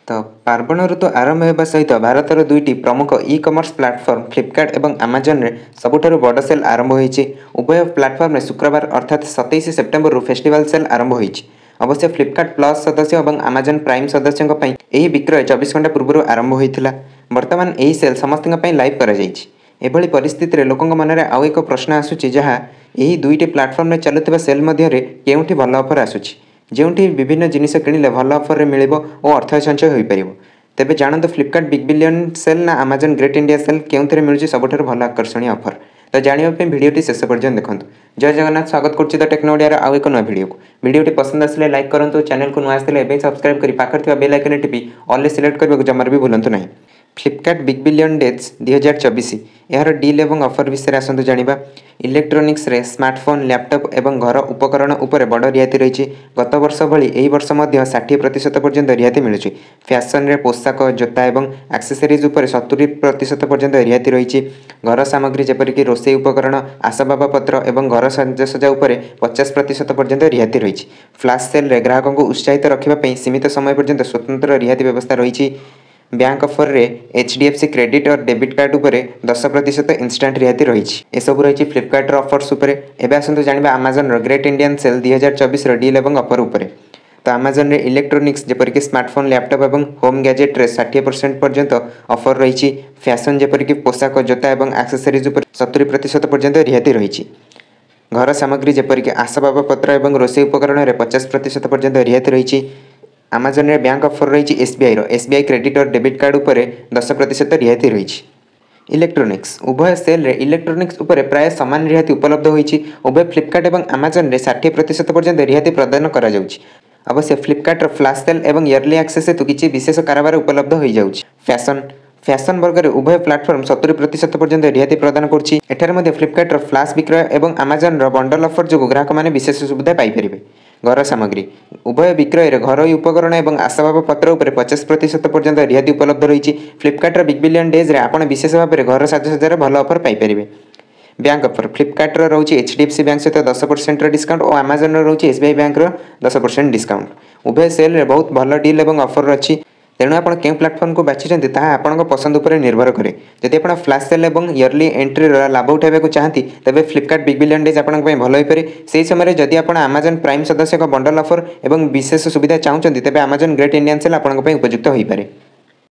ତ ପାର୍ବଣ ଋତୁ ଆରମ୍ଭ ହେବା ସହିତ ଭାରତର ଦୁଇଟି ପ୍ରମୁଖ ଇ କମର୍ସ ପ୍ଲାଟଫର୍ମ ଫ୍ଲିପକାର୍ଟ ଏବଂ ଆମାଜନରେ ସବୁଠାରୁ ବଡ଼ ସେଲ୍ ଆରମ୍ଭ ହୋଇଛି। ଉଭୟ ପ୍ଲାଟଫର୍ମରେ ଶୁକ୍ରବାର ଅର୍ଥାତ୍ 27 ସେପ୍ଟେମ୍ବରରୁ ଫେଷ୍ଟିଭାଲ୍ ସେଲ୍ ଆରମ୍ଭ ହୋଇଛି। ଅବଶ୍ୟ ଫ୍ଲିପକାର୍ଟ ପ୍ଲସ୍ ସଦସ୍ୟ ଏବଂ ଆମାଜନ ପ୍ରାଇମ୍ ସଦସ୍ୟଙ୍କ ପାଇଁ ଏହି ବିକ୍ରୟ 24 ଘଣ୍ଟା ପୂର୍ବରୁ ଆରମ୍ଭ ହୋଇଥିଲା। ବର୍ତ୍ତମାନ ଏହି ସେଲ୍ ସମସ୍ତଙ୍କ ପାଇଁ ଲାଇଭ୍ କରାଯାଇଛି। ଏଭଳି ପରିସ୍ଥିତିରେ ଲୋକଙ୍କ ମନରେ ଆଉ ଏକ ପ୍ରଶ୍ନ ଆସୁଛି, ଯାହା ଏହି ଦୁଇଟି ପ୍ଲାଟଫର୍ମରେ ଚାଲୁଥିବା ସେଲ୍ ମଧ୍ୟରେ କେଉଁଠି ଭଲ ଅଫର୍ ଆସୁଛି, ଯେଉଁଠି ବିଭିନ୍ନ ଜିନିଷ କିଣିଲେ ଭଲ ଅଫର୍ରେ ମିଳିବ ଓ ଅର୍ଥ ସଞ୍ଚୟ ହୋଇପାରିବ। ତେବେ ଜାଣନ୍ତୁ, ଫ୍ଲିପକାର୍ଟ ବିଗ୍ ବିଲିୟନ୍ ସେଲ୍ ନା ଆମାଜନ ଗ୍ରେଟ୍ ଇଣ୍ଡିଆ ସେଲ୍, କେଉଁଥିରେ ମିଳୁଛି ସବୁଠାରୁ ଭଲ ଆକର୍ଷଣୀୟ ଅଫର୍? ତ ଜାଣିବା ପାଇଁ ଭିଡ଼ିଓଟି ଶେଷ ପର୍ଯ୍ୟନ୍ତ ଦେଖନ୍ତୁ। ଜୟ ଜଗନ୍ନାଥ, ସ୍ୱାଗତ କରୁଛି ଦ ଟେକ୍ନୋ ଓଡ଼ିଆର ଆଉ ଏକ ନୂଆ ଭିଡ଼ିଓକୁ। ଭିଡ଼ିଓଟି ପସନ୍ଦ ଆସିଲେ ଲାଇକ୍ କରନ୍ତୁ, ଚ୍ୟାନେଲକୁ ନୂଆ ଆସିଲେ ଏବେ ସବସ୍କ୍ରାଇବ୍ କରି ପାଖରେ ଥିବା ବେଲ୍ ଆଇକନ୍ ଟିପି ଅଲ୍ରେ ସିଲେକ୍ଟ କରିବାକୁ ଜମାରୁ ବି ଭୁଲନ୍ତୁ ନାହିଁ। ଫ୍ଲିପକାର୍ଟ ବିଗ୍ ବିଲିୟନ୍ ଡେଜ୍ 2024, ଏହାର ଡିଲ୍ ଏବଂ ଅଫର୍ ବିଷୟରେ ଆସନ୍ତୁ ଜାଣିବା। ଇଲେକ୍ଟ୍ରୋନିକ୍ସରେ ସ୍ମାର୍ଟଫୋନ୍, ଲ୍ୟାପଟପ୍ ଏବଂ ଘର ଉପକରଣ ଉପରେ ବଡ଼ ରିହାତି ରହିଛି। ଗତ ବର୍ଷ ଭଳି ଏହି ବର୍ଷ ମଧ୍ୟ 60% ପର୍ଯ୍ୟନ୍ତ ରିହାତି ମିଳୁଛି। ଫ୍ୟାସନରେ ପୋଷାକ, ଜୋତା ଏବଂ ଆକ୍ସେସରିଜ୍ ଉପରେ 70% ପର୍ଯ୍ୟନ୍ତ ରିହାତି ରହିଛି। ଘର ସାମଗ୍ରୀ ଯେପରିକି ରୋଷେଇ ଉପକରଣ, ଆସବାବପତ୍ର ଏବଂ ଘର ସାଜସଜ୍ଜା ଉପରେ 50% ପର୍ଯ୍ୟନ୍ତ ରିହାତି ରହିଛି। ଫ୍ଲାସ୍ ସେଲ୍ରେ ଗ୍ରାହକଙ୍କୁ ଉତ୍ସାହିତ ରଖିବା ପାଇଁ ସୀମିତ ସମୟ ପର୍ଯ୍ୟନ୍ତ ସ୍ୱତନ୍ତ୍ର ରିହାତି ବ୍ୟବସ୍ଥା ରହିଛି। ବ୍ୟାଙ୍କ ଅଫରରେ HDFC credit or debit card ଉପରେ 10% ଇନଷ୍ଟାଣ୍ଟ ରିହାତି ରହିଛି। ଏସବୁ ରହିଛି ଫ୍ଲିପକାର୍ଟର ଅଫର୍ସ ଉପରେ। ଏବେ ଆସନ୍ତୁ ଜାଣିବା ଆମାଜନର ଗ୍ରେଟ୍ ଇଣ୍ଡିଆନ୍ ସେଲ୍ 2024ର ଡିଲ୍ ଏବଂ ଅଫର୍ ଉପରେ। ତ ଆମାଜନରେ ଇଲେକ୍ଟ୍ରୋନିକ୍ସ ଯେପରିକି ସ୍ମାର୍ଟଫୋନ୍, ଲ୍ୟାପଟପ୍ ଏବଂ ହୋମ୍ ଗ୍ୟାଜେଟ୍ରେ 60% ପର୍ଯ୍ୟନ୍ତ ଅଫର୍ ରହିଛି। ଫ୍ୟାସନ୍ ଯେପରିକି ପୋଷାକ, ଜୋତା ଏବଂ ଆକ୍ସେସରିଜ୍ ଉପରେ 70% ପର୍ଯ୍ୟନ୍ତ ରିହାତି ରହିଛି। ଘର ସାମଗ୍ରୀ ଯେପରିକି ଆସବାବପତ୍ର ଏବଂ ରୋଷେଇ ଉପକରଣରେ 50% ପର୍ଯ୍ୟନ୍ତ ରିହାତି ରହିଛି। ଆମାଜନରେ ବ୍ୟାଙ୍କ ଅଫର୍ ରହିଛି, ଏସ୍ବିଆଇର SBI credit or debit card ଉପରେ 10% ରିହାତି ରହିଛି। ଇଲେକ୍ଟ୍ରୋନିକ୍ସ, ଉଭୟ ସେଲ୍ରେ ଇଲେକ୍ଟ୍ରୋନିକ୍ସ ଉପରେ ପ୍ରାୟ ସମାନ ରିହାତି ଉପଲବ୍ଧ ହୋଇଛି। ଉଭୟ ଫ୍ଲିପକାର୍ଟ ଏବଂ ଆମାଜନରେ 60% ପର୍ଯ୍ୟନ୍ତ ରିହାତି ପ୍ରଦାନ କରାଯାଉଛି। ଅବଶ୍ୟ ଫ୍ଲିପକାର୍ଟର ଫ୍ଲାସ୍ ସେଲ୍ ଏବଂ ଇୟର୍ଲି ଆକ୍ସେସ୍ ହେତୁ କିଛି ବିଶେଷ କାରବାର ଉପଲବ୍ଧ ହୋଇଯାଉଛି। ଫ୍ୟାସନ୍ ବର୍ଗରେ ଉଭୟ ପ୍ଲାଟଫର୍ମ 70% ପର୍ଯ୍ୟନ୍ତ ରିହାତି ପ୍ରଦାନ କରୁଛି। ଏଠାରେ ମଧ୍ୟ ଫ୍ଲିପକାର୍ଟର ଫ୍ଲାସ୍ ବିକ୍ରୟ ଏବଂ ଆମାଜନର ବଣ୍ଡଲ ଅଫର୍ ଯୋଗୁଁ ଗ୍ରାହକମାନେ ବିଶେଷ ସୁବିଧା ପାଇପାରିବେ। ଘର ସାମଗ୍ରୀ, ଉଭୟ ବିକ୍ରୟରେ ଘରୋଇ ଉପକରଣ ଏବଂ ଆସବାବପତ୍ର ଉପରେ 50% ପର୍ଯ୍ୟନ୍ତ ରିହାତି ଉପଲବ୍ଧ ରହିଛି। ଫ୍ଲିପକାର୍ଟର ବିଗ୍ ବିଲିୟନ୍ ଡେଜ୍ରେ ଆପଣ ବିଶେଷ ଭାବରେ ଘର ସାଜସଜ୍ଜାର ଭଲ ଅଫର୍ ପାଇପାରିବେ। ବ୍ୟାଙ୍କ ଅଫର୍, ଫ୍ଲିପକାର୍ଟର ରହୁଛି HDFC bank ସହିତ 10%ର ଡିସ୍କାଉଣ୍ଟ ଓ ଆମାଜନର ରହୁଛି SBI ବ୍ୟାଙ୍କର 10% ଡିସ୍କାଉଣ୍ଟ। ଉଭୟ ସେଲ୍ରେ ବହୁତ ଭଲ ଡିଲ୍ ଏବଂ ଅଫର୍ ଅଛି, ତେଣୁ ଆପଣ କେଉଁ ପ୍ଲାଟଫର୍ମକୁ ବାଛିଛନ୍ତି ତାହା ଆପଣଙ୍କ ପସନ୍ଦ ଉପରେ ନିର୍ଭର କରେ। ଯଦି ଆପଣ ଫ୍ଲାସ୍ ସେଲ୍ ଏବଂ ଇୟର୍ଲି ଏଣ୍ଟ୍ରିର ଲାଭ ଉଠାଇବାକୁ ଚାହାନ୍ତି, ତେବେ ଫ୍ଲିପକାର୍ଟ ବିଗ୍ ବିଲିୟନ୍ ଡେଜ୍ ଆପଣଙ୍କ ପାଇଁ ଭଲ ହୋଇପାରେ। ସେହି ସମୟରେ ଯଦି ଆପଣ ଆମାଜନ ପ୍ରାଇମ୍ ସଦସ୍ୟଙ୍କ ବଣ୍ଡଲ ଅଫର୍ ଏବଂ ବିଶେଷ ସୁବିଧା ଚାହୁଁଛନ୍ତି, ତେବେ ଆମାଜନ ଗ୍ରେଟ୍ ଇଣ୍ଡିଆନ୍ ସେଲ୍ ଆପଣଙ୍କ ପାଇଁ ଉପଯୁକ୍ତ ହୋଇପାରେ।